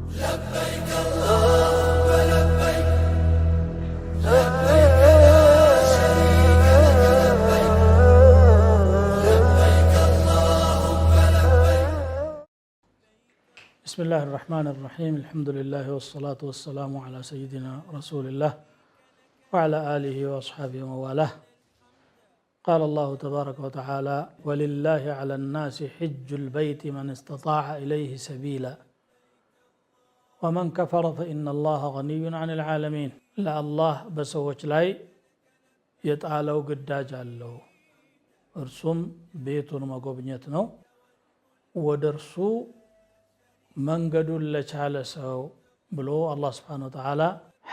لبيك اللهم لبيك، لبيك لا شريك لك لبيك، لبيك اللهم لبيك. بسم الله الرحمن الرحيم، الحمد لله والصلاة والسلام على سيدنا رسول الله وعلى آله وأصحابه وموالاه. قال الله تبارك وتعالى: ولله على الناس حج البيت من استطاع إليه سبيلا ومن كفر فإن الله غني عن العالمين። ለአላህ በሰዎች ላይ የጣለው ግዳጅ አለው፣ እርሱም ቤቱን መጎብኘት ነው፣ ወደ እርሱ መንገዱን ለቻለ ሰው ብሎ አላህ ስብሓነ ወተዓላ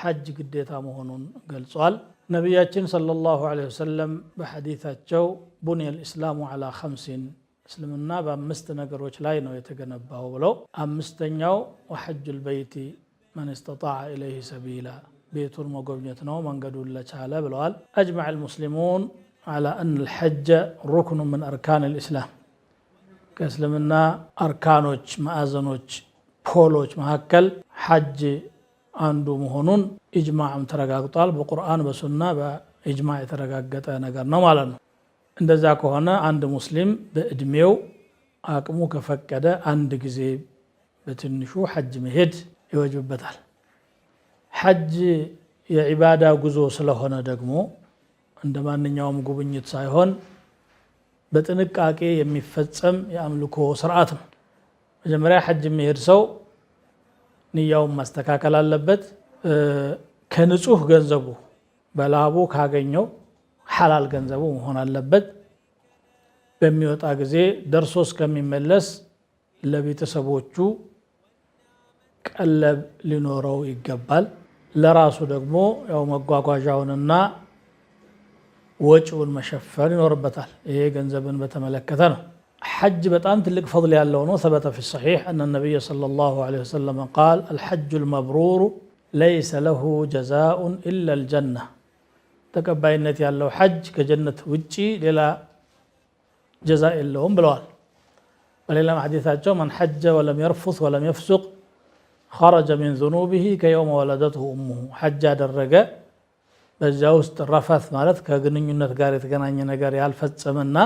ሐጅ ግዴታ መሆኑን ገልጿል። ነቢያችን ሰለላሁ ዐለይሂ ወሰለም በሐዲታቸው ቡንየ ልእስላሙ ዐላ ኸምሲን፣ እስልምና በአምስት ነገሮች ላይ ነው የተገነባው ብለው፣ አምስተኛው ወሐጁል በይቲ መን እስተጣዐ ኢለይሂ ሰቢላ፣ ቤቱን መጎብኘት ነው መንገዱን ለቻለ ብለዋል። አጅመዐ ልሙስሊሙን ዐላ አን ልሐጀ ሩክኑ ምን አርካን ልእስላም። ከእስልምና አርካኖች፣ ማዕዘኖች፣ ፖሎች መካከል ሐጅ አንዱ መሆኑን ኢጅማዕም ተረጋግጧል። በቁርአን፣ በሱና፣ በኢጅማዕ የተረጋገጠ ነገር ነው ማለት ነው። እንደዛ ከሆነ አንድ ሙስሊም በእድሜው አቅሙ ከፈቀደ አንድ ጊዜ በትንሹ ሐጅ መሄድ ይወጅብበታል። ሐጅ የዒባዳ ጉዞ ስለሆነ ደግሞ እንደ ማንኛውም ጉብኝት ሳይሆን በጥንቃቄ የሚፈጸም የአምልኮ ስርዓት ነው። መጀመሪያ ሐጅ የሚሄድ ሰው ንያውን ማስተካከል አለበት። ከንጹህ ገንዘቡ፣ በላቡ ካገኘው ሐላል ገንዘቡ መሆን አለበት። በሚወጣ ጊዜ ደርሶ እስከሚመለስ ለቤተሰቦቹ ቀለብ ሊኖረው ይገባል። ለራሱ ደግሞ ያው መጓጓዣውንና ወጪውን መሸፈን ይኖርበታል። ይሄ ገንዘብን በተመለከተ ነው። ሐጅ በጣም ትልቅ ፈድል ያለው ነው። ثبت في الصحيح أن النبي صلى الله عليه وسلم قال: الحج المبرور ليس له جزاء إلا الجنة። ተቀባይነት ያለው ሐጅ ከጀነት ውጪ ሌላ ጀዛ የለውም ብለዋል። በሌላም ሐዲታቸው من حج ولم يرفث ولم يفسق خرج من ذنوبه كيوم ولدته أمه። ሐጅ ያደረገ፣ በዚያ ውስጥ ረፈት ማለት ከግንኙነት ጋር የተገናኘ ነገር ያልፈጸመና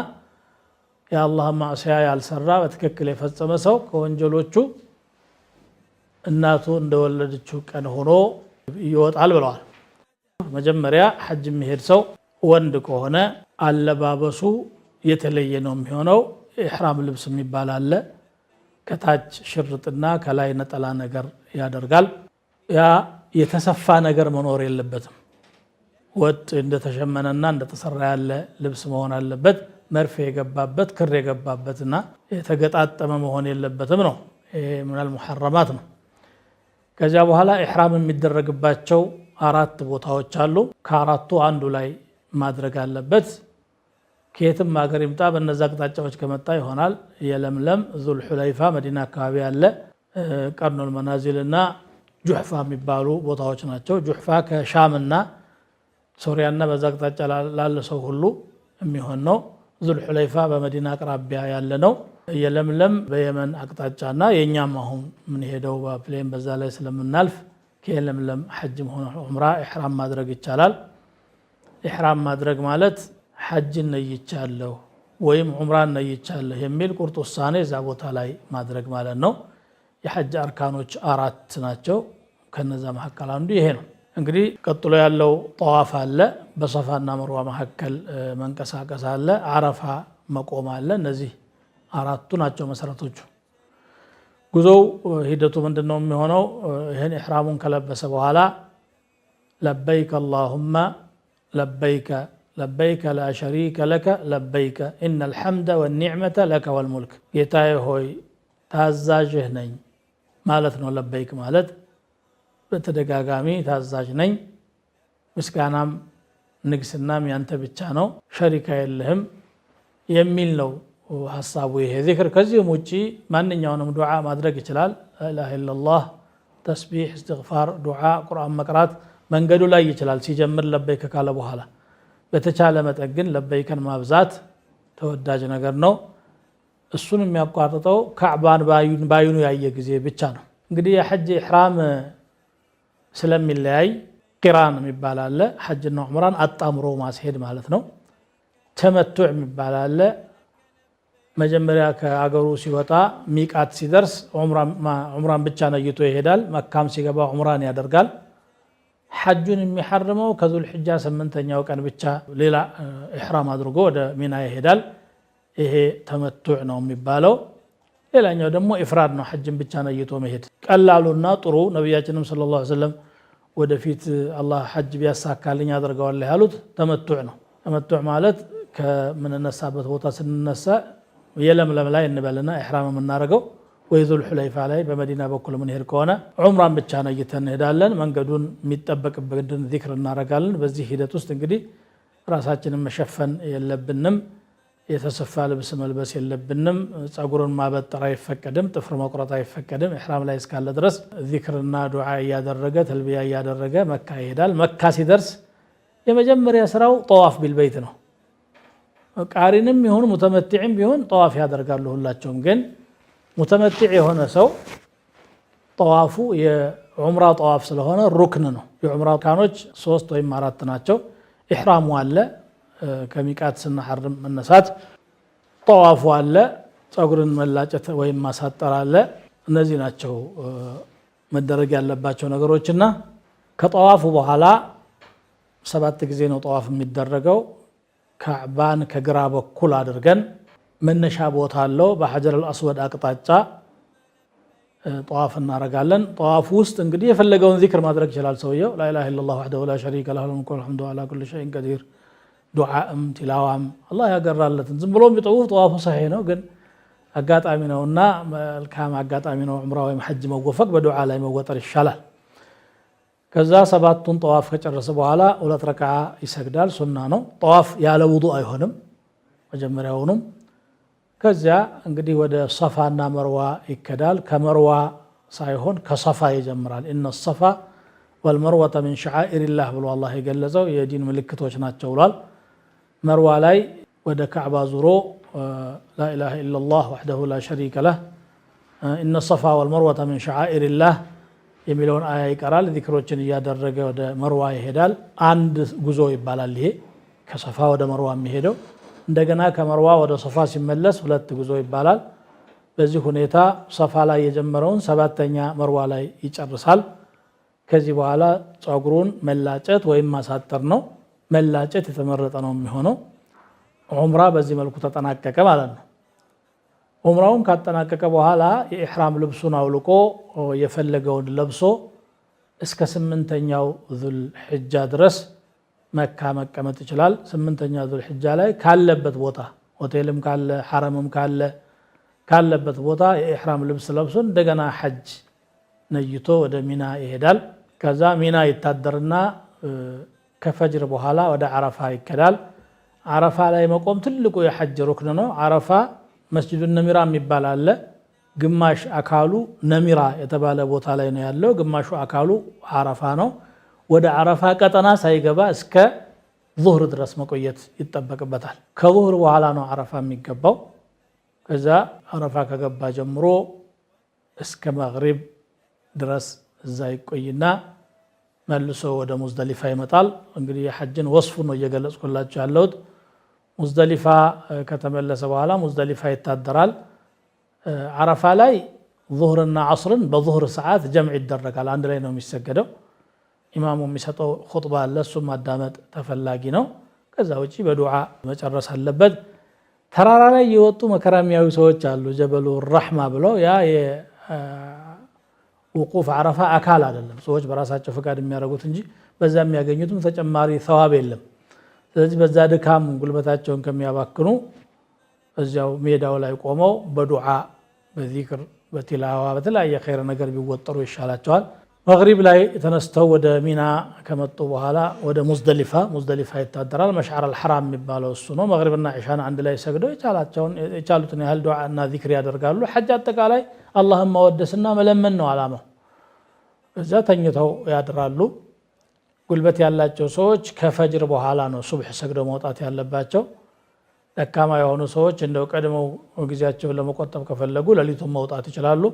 የአላህ ማዕሲያ ያልሰራ፣ በትክክል የፈጸመ ሰው ከወንጀሎቹ እናቱ እንደወለደችው ቀን ሆኖ ይወጣል ብለዋል። መጀመሪያ ሐጅ የሚሄድ ሰው ወንድ ከሆነ አለባበሱ የተለየ ነው የሚሆነው። ኢሕራም ልብስ የሚባል አለ። ከታች ሽርጥና ከላይ ነጠላ ነገር ያደርጋል። ያ የተሰፋ ነገር መኖር የለበትም። ወጥ እንደተሸመነና እንደተሰራ ያለ ልብስ መሆን አለበት። መርፌ የገባበት፣ ክር የገባበትና የተገጣጠመ መሆን የለበትም ነው። ይሄ من المحرمات ነው። ከዚያ በኋላ ኢሕራም የሚደረግባቸው አራት ቦታዎች አሉ። ከአራቱ አንዱ ላይ ማድረግ አለበት። ከየትም ሀገር ይምጣ በነዛ አቅጣጫዎች ከመጣ ይሆናል። የለምለም፣ ዙል ሑለይፋ መዲና አካባቢ ያለ፣ ቀርኑል መናዚል እና ጁሕፋ የሚባሉ ቦታዎች ናቸው። ጁሕፋ ከሻምና ሶሪያና በዛ አቅጣጫ ላለ ሰው ሁሉ የሚሆን ነው። ዙል ሑለይፋ በመዲና አቅራቢያ ያለ ነው። የለምለም በየመን አቅጣጫና የእኛም አሁን የምንሄደው በ plane በዛ ላይ ስለምናልፍ ከየለምለም ሐጅም ሆነ ዑምራ ኢሕራም ማድረግ ይቻላል። ኢሕራም ማድረግ ማለት ሐጅን ነይቻለሁ ወይም ዑምራን ነይቻለሁ የሚል ቁርጥ ውሳኔ እዛ ቦታ ላይ ማድረግ ማለት ነው። የሐጅ አርካኖች አራት ናቸው። ከነዛ መካከል አንዱ ይሄ ነው። እንግዲህ ቀጥሎ ያለው ጠዋፍ አለ፣ በሰፋና መርዋ መካከል መንቀሳቀስ አለ፣ አረፋ መቆም አለ። እነዚህ አራቱ ናቸው መሰረቶቹ። ጉዞው ሂደቱ ምንድን ነው የሚሆነው? ይህን ኢሕራሙን ከለበሰ በኋላ لبيك اللهم لبيك، لبيك لا شريك لك لبيك، إن الحمد والنعمة لك والملك፣ ጌታዬ ሆይ ታዛዥህ ነኝ ማለት ነው። لبيك ማለት በተደጋጋሚ ታዛዥ ነኝ፣ ምስጋናም ንግስናም ያንተ ብቻ ነው፣ ሸሪካ የለህም የሚል ነው ሀሳቡ ይሄ ዚክር። ከዚህም ውጪ ማንኛውንም ዱዓ ማድረግ ይችላል። لا إله إلا الله፣ ተስቢሕ፣ እስትግፋር፣ ዱዓ፣ ቁርአን መቅራት መንገዱ ላይ ይችላል ሲጀምር لبيك ካለ በኋላ። በተቻለ መጠን ግን ለበይከን ማብዛት ተወዳጅ ነገር ነው። እሱን የሚያቋርጠው ካዕባን ባይኑ ያየ ጊዜ ብቻ ነው። እንግዲህ የሐጅ ኢሕራም ስለሚለያይ ቂራን የሚባል አለ፣ ሐጅና ዑምራን አጣምሮ ማስሄድ ማለት ነው። ተመቱዕ የሚባል አለ። መጀመሪያ ከአገሩ ሲወጣ ሚቃት ሲደርስ ዑምራን ብቻ ነይቶ ይሄዳል። መካም ሲገባ ዑምራን ያደርጋል። ሐጁን የሚሐርመው ከዙል ሕጃ 8ኛው ቀን ብቻ ሌላ ኢሕራም አድርጎ ወደ ሚና ይሄዳል። ይሄ ተመቱዕ ነው የሚባለው። ሌላኛው ደግሞ ኢፍራድ ነው፣ ሐጅን ብቻ ነይቶ መሄድ። ቀላሉና ጥሩ ነቢያችንም صلى الله عليه وسلم ወደፊት አላህ ሐጅ ቢያሳካልኝ አደርገዋለሁ ያሉት ተመቱዕ ነው። ተመቱዕ ማለት ከምንነሳበት ቦታ ስንነሳ የለምለም ላይ እንበልና ኢሕራም የምናደርገው ወይ ዙል ሑለይፋ ላይ በመዲና በኩል የምንሄድ ከሆነ ዑምራን ብቻ ነይተን እንሄዳለን። መንገዱን የሚጠበቅብንን ዚክር እናደርጋለን። በዚህ ሂደት ውስጥ እንግዲህ ራሳችንን መሸፈን የለብንም። የተሰፋ ልብስ መልበስ የለብንም። ጸጉርን ማበጠር አይፈቀድም። ጥፍር መቁረጥ አይፈቀድም። ኢሕራም ላይ እስካለ ድረስ ዚክርና ዱዓ እያደረገ ተልቢያ እያደረገ መካ ይሄዳል። መካ ሲደርስ የመጀመሪያ ስራው ጠዋፍ ቢልበይት ነው። ቃሪንም ይሁን ሙተመቲዕም ቢሆን ጠዋፍ ያደርጋሉ ሁላቸውም። ግን ሙተመቲዕ የሆነ ሰው ጠዋፉ የዑምራ ጠዋፍ ስለሆነ ሩክን ነው። የዑምራ አርካኖች 3 ወይም 4 ናቸው። ኢሕራሙ አለ፣ ከሚቃት ስናሐርም መነሳት፣ ጠዋፉ አለ፣ ጸጉርን መላጨት ወይም ማሳጠር አለ። እነዚህ ናቸው መደረግ ያለባቸው ነገሮችና ከጠዋፉ በኋላ 7 ጊዜ ነው ጠዋፍ የሚደረገው። ካዕባን ከግራ በኩል አድርገን መነሻ ቦታ አለው። በሐጀር አልአስወድ አቅጣጫ ጠዋፍ እናረጋለን። ጠዋፍ ውስጥ እንግዲህ የፈለገውን ዚክር ማድረግ ይችላል ሰውየው። لا إله إلا الله وحده لا شريك له له الملك والحمد على كل شيء قدير፣ ዱዓም ቲላዋም አላህ ያገራለትን ዝም ብሎ ቢጠውፍ ጠዋፉ ሰሒህ ነው። ግን አጋጣሚ ነውና መልካም አጋጣሚ ነው ዑምራ ወይም ሐጅ መወፈቅ፣ በዱዓ ላይ መወጠር ይሻላል። ከዛ 7ቱን ጠዋፍ ከጨረሰ በኋላ 2 ረክዓ ይሰግዳል፣ ሱና ነው። ጠዋፍ ያለ ውዱእ አይሆንም መጀመሪያውኑም። ከዚያ እንግዲህ ወደ ሰፋና መርዋ ይከዳል። ከመርዋ ሳይሆን ከሰፋ ይጀምራል። إن الصفا والمروة من شعائر الله ብሎ አላህ የገለጸው የዲን ምልክቶች ናቸው ብሏል። መርዋ ላይ ወደ ካዕባ ዙሮ لا إله إلا الله وحده لا شريك له إن الصفا والمروة من شعائر الله የሚለውን አያ ይቀራል። ዚክሮችን እያደረገ ወደ መርዋ ይሄዳል። አንድ ጉዞ ይባላል ይሄ ከሰፋ ወደ መርዋ የሚሄደው። እንደገና ከመርዋ ወደ ሰፋ ሲመለስ 2 ጉዞ ይባላል። በዚህ ሁኔታ ሰፋ ላይ የጀመረውን 7ኛ መርዋ ላይ ይጨርሳል። ከዚህ በኋላ ጸጉሩን መላጨት ወይም ማሳጠር ነው። መላጨት የተመረጠ ነው የሚሆነው። ዑምራ በዚህ መልኩ ተጠናቀቀ ማለት ነው። ዑምራውን ካጠናቀቀ በኋላ የኢሕራም ልብሱን አውልቆ የፈለገውን ለብሶ እስከ 8ኛው ዙል ሒጃ ድረስ መካ መቀመጥ ይችላል። 8ኛ ዙል ሒጃ ላይ ካለበት ቦታ ሆቴልም ካለ ሐረምም ካለ ካለበት ቦታ የኢሕራም ልብስ ለብሶ እንደገና ሐጅ ነይቶ ወደ ሚና ይሄዳል። ከዛ ሚና ይታደርና ከፈጅር በኋላ ወደ አረፋ ይከዳል። አረፋ ላይ መቆም ትልቁ የሐጅ ሩክን ነው። አረፋ መስጂዱ ነሚራ የሚባል አለ። ግማሽ አካሉ ነሚራ የተባለ ቦታ ላይ ነው ያለው፣ ግማሹ አካሉ አረፋ ነው። ወደ አረፋ ቀጠና ሳይገባ እስከ ዙህር ድረስ መቆየት ይጠበቅበታል። ከዙህር በኋላ ነው አረፋ የሚገባው። ከዛ አረፋ ከገባ ጀምሮ እስከ መግሪብ ድረስ እዛ ይቆይና መልሶ ወደ ሙዝደሊፋ ይመጣል። እንግዲህ የሐጅን ወስፉ ነው እየገለጽኩላችሁ ያለሁት። ሙዝደሊፋ ከተመለሰ በኋላ ሙዝደሊፋ ይታደራል። አረፋ ላይ ዙህርና ዐስርን በዙህር ሰዓት ጀምዕ ይደረጋል። አንድ ላይ ነው የሚሰገደው። ኢማሙ የሚሰጠው ኹጥባ አለ፣ እሱም ማዳመጥ ተፈላጊ ነው። ከዛ ውጪ በዱዓ መጨረስ አለበት። ተራራ ላይ የወጡ መከራ የሚያዩ ሰዎች አሉ። ጀበሉ ረሕማ ብለው ያ የውቁፍ አረፋ አካል አይደለም፣ ሰዎች በራሳቸው ፈቃድ የሚያደርጉት እንጂ በዛ የሚያገኙትም ተጨማሪ ሰዋብ የለም። ስለዚህ በዛ ድካም ጉልበታቸውን ከሚያባክኑ እዚያው ሜዳው ላይ ቆመው በዱዓ በዚክር በቲላዋ በተለያየ ኸይር ነገር ቢወጠሩ ይሻላቸዋል። መግሪብ ላይ ተነስተው ወደ ሚና ከመጡ በኋላ ወደ ሙዝደሊፋ፣ ሙዝደሊፋ ይታደራል። መሽዓር አልሐራም የሚባለው እሱ ነው። መግሪብና ዒሻን አንድ ላይ ሰግደው የቻሉትን ያህል ዱዓና ዚክር ያደርጋሉ። ሐጅ አጠቃላይ አላህን ማወደስና መለመን ነው አላማው። እዛ ተኝተው ያድራሉ። ጉልበት ያላቸው ሰዎች ከፈጅር በኋላ ነው ሱብሕ ሰግደው መውጣት ያለባቸው። ደካማ የሆኑ ሰዎች እንደው ቀድመው ጊዜያቸውን ለመቆጠብ ከፈለጉ ሌሊቱን መውጣት ይችላሉ።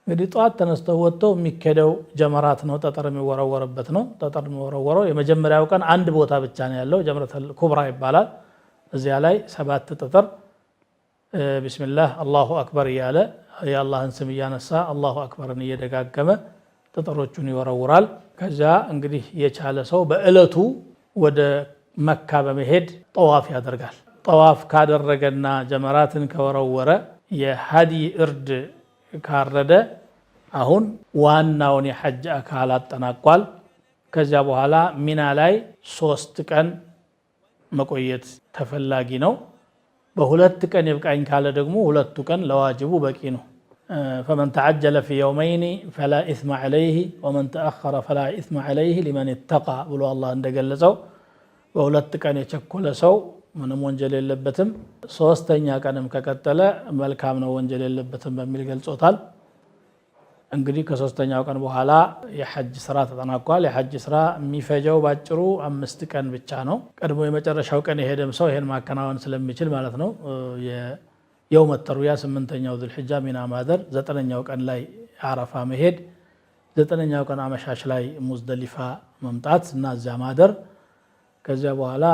እንግዲህ ጠዋት ተነስተው ወጥተው የሚኬደው ጀመራት ነው፣ ጠጠር የሚወረወርበት ነው። ጠጠር የሚወረወረው የመጀመሪያው ቀን አንድ ቦታ ብቻ ነው ያለው፣ ጀምረተል ኩብራ ይባላል። እዚያ ላይ 7 ጠጠር ቢስሚላህ አላሁ አክበር እያለ የአላህን ስም እያነሳ አላሁ አክበርን እየደጋገመ ጠጠሮቹን ይወረውራል። ከዛ እንግዲህ የቻለ ሰው በእለቱ ወደ መካ በመሄድ ጠዋፍ ያደርጋል። ጠዋፍ ካደረገና ጀመራትን ከወረወረ የሀዲ እርድ ካረደ አሁን ዋናውን የሐጅ አካል አጠናቋል። ከዚያ በኋላ ሚና ላይ 3 ቀን መቆየት ተፈላጊ ነው። በሁለት ቀን ይብቃኝ ካለ ደግሞ 2 ቀን ለዋጅቡ በቂ ነው። فمن تعجل في يومين فلا إثم عليه ومن تأخر فلا إثم عليه لمن اتقى ብሎ አላህ እንደገለጸው በሁለት ቀን የቸኮለ ሰው ምንም ወንጀል የለበትም፣ 3ኛ ቀንም ከቀጠለ መልካም ነው ወንጀል የለበትም በሚል ገልጾታል። እንግዲህ ከሶስተኛው ቀን በኋላ የሐጅ ስራ ተጠናቋል። የሐጅ ስራ የሚፈጀው ባጭሩ 5 ቀን ብቻ ነው። ቀድሞ የመጨረሻው ቀን የሄደም ሰው ይሄን ማከናወን ስለሚችል ማለት ነው። የየውመ ተርዊያ 8ኛው ዙልሒጃ ሚና ማደር፣ 9ኛው ቀን ላይ አረፋ መሄድ፣ 9ኛው ቀን አመሻሽ ላይ ሙዝደሊፋ መምጣት እና እዚያ ማደር፣ ከዚያ በኋላ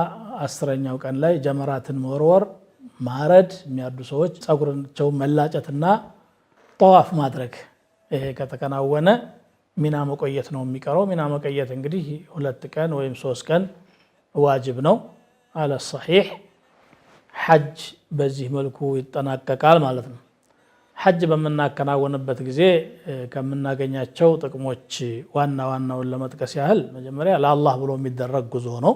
10ኛው ቀን ላይ ጀመራትን መወርወር፣ ማረድ፣ የሚያርዱ ሰዎች ጸጉራቸውን መላጨትና ጠዋፍ ማድረግ። ይሄ ከተከናወነ ሚና መቆየት ነው የሚቀረው። ሚና መቆየት እንግዲህ 2 ቀን ወይም 3 ቀን ዋጅብ ነው አለ ሰሒህ። ሐጅ በዚህ መልኩ ይጠናቀቃል ማለት ነው። ሐጅ በምናከናወንበት ጊዜ ከምናገኛቸው ጥቅሞች ዋና ዋናውን ለመጥቀስ ያህል መጀመሪያ ለአላህ ብሎ የሚደረግ ጉዞ ነው፣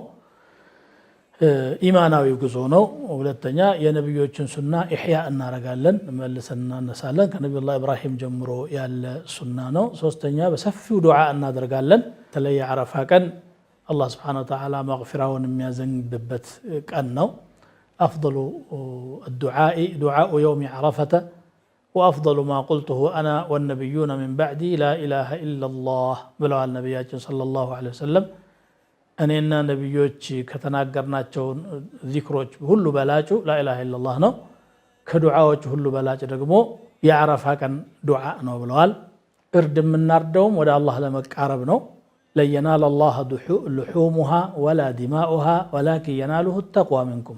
ኢማናዊ ጉዞ ነው። ሁለተኛ የነብዮችን ሱና ኢህያ እናረጋለን፣ መልሰን እናነሳለን። ከነብዩላህ ኢብራሂም ጀምሮ ያለ ሱና ነው። ሶስተኛ በሰፊው ዱዓ እናደርጋለን። በተለይ የዓረፋ ቀን አላህ Subhanahu Wa Ta'ala መግፊራውን የሚያዘንብበት ቀን ነው። أفضل الدعاء دعاء يوم عرفة وأفضل ما قلته أنا والنبيون من بعدي لا إله إلا الله ብለዋል ነቢያችን صلى الله عليه وسلم። እኔና ነቢዮች ከተናገርናቸው ዚክሮች ሁሉ በላጩ ላ ኢላሃ ኢላላህ ነው። ከዱዓዎች ሁሉ በላጭ ደግሞ የዓረፋ ቀን ዱዓ ነው ብለዋል። እርድ የምናርደውም ወደ አላህ ለመቃረብ ነው። ለየናለ አላህ ልሑሙሃ ወላ ዲማኡሃ ወላኪን የናሉሁ ተቅዋ ሚንኩም።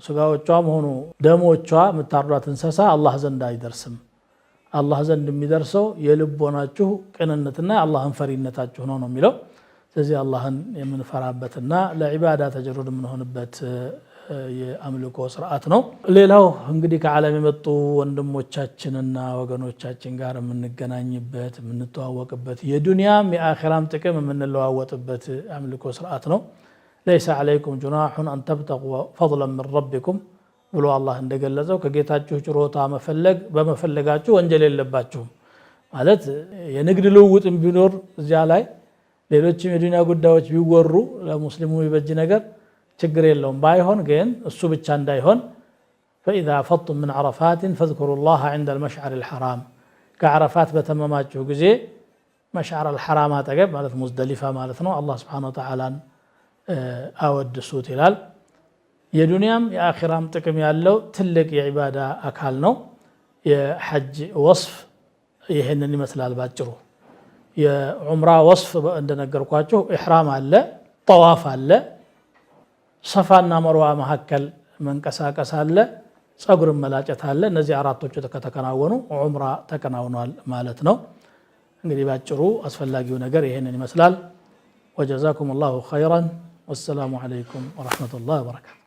ስጋዎቿም ሆኑ ደሞቿ የምታርዷት እንስሳ አላህ ዘንድ አይደርስም። አላህ ዘንድ የሚደርሰው የልቦናችሁ ቅንነትና አላህን ፈሪነታችሁ ነው ነው የሚለው። ስለዚህ አላህን የምንፈራበትና ለዒባዳ ተጀሩድ የምንሆንበት የአምልኮ ስርዓት ነው። ሌላው እንግዲህ ከዓለም የመጡ ወንድሞቻችንና ወገኖቻችን ጋር የምንገናኝበት፣ የምንተዋወቅበት፣ የዱንያም የአኺራም ጥቅም የምንለዋወጥበት አምልኮ ስርዓት ነው። ለይሰ ዐለይኩም ጁናሁን አን ተብተጉ ፈድለን ሚን ረቢኩም ብሎ አላህ እንደገለጸው ከጌታችሁ ችሮታ መፈለግ በመፈለጋችሁ ወንጀል የለባችሁም። ማለት የንግድ ልውውጥም ቢኖር እዚያ ላይ ሌሎችም የዱንያ ጉዳዮች ቢወሩ ለሙስሊሙ የሚበጅ ነገር ችግር የለውም። ባይሆን ግን እሱ ብቻ እንዳይሆን فإذا أفضتم من عرفات فاذكروا الله عند المشعر الحرام ከዓረፋት በተመማችሁ ጊዜ መሽዓር አልሐራም አጠገብ ማለት ሙዝደሊፋ ማለት ነው አላህ Subhanahu Wa Ta'ala አወድሱት ይላል። የዱንያም የአኺራም ጥቅም ያለው ትልቅ የዒባዳ አካል ነው። የሐጅ ወስፍ ይሄንን ይመስላል ባጭሩ። የዑምራ ወስፍ እንደነገርኳችሁ ኢሕራም አለ፣ ጠዋፍ አለ፣ ሰፋና መርዋ መካከል መንቀሳቀስ አለ፣ ጸጉርን መላጨት አለ። እነዚህ አራቶቹ ከተከናወኑ ዑምራ ተከናውኗል ማለት ነው። እንግዲህ ባጭሩ አስፈላጊው ነገር ይሄንን ይመስላል። ወጀዛኩም ላሁ ኸይራን ወሰላሙ ዐለይኩም ወረሕመቱላሂ ወበረካቱ።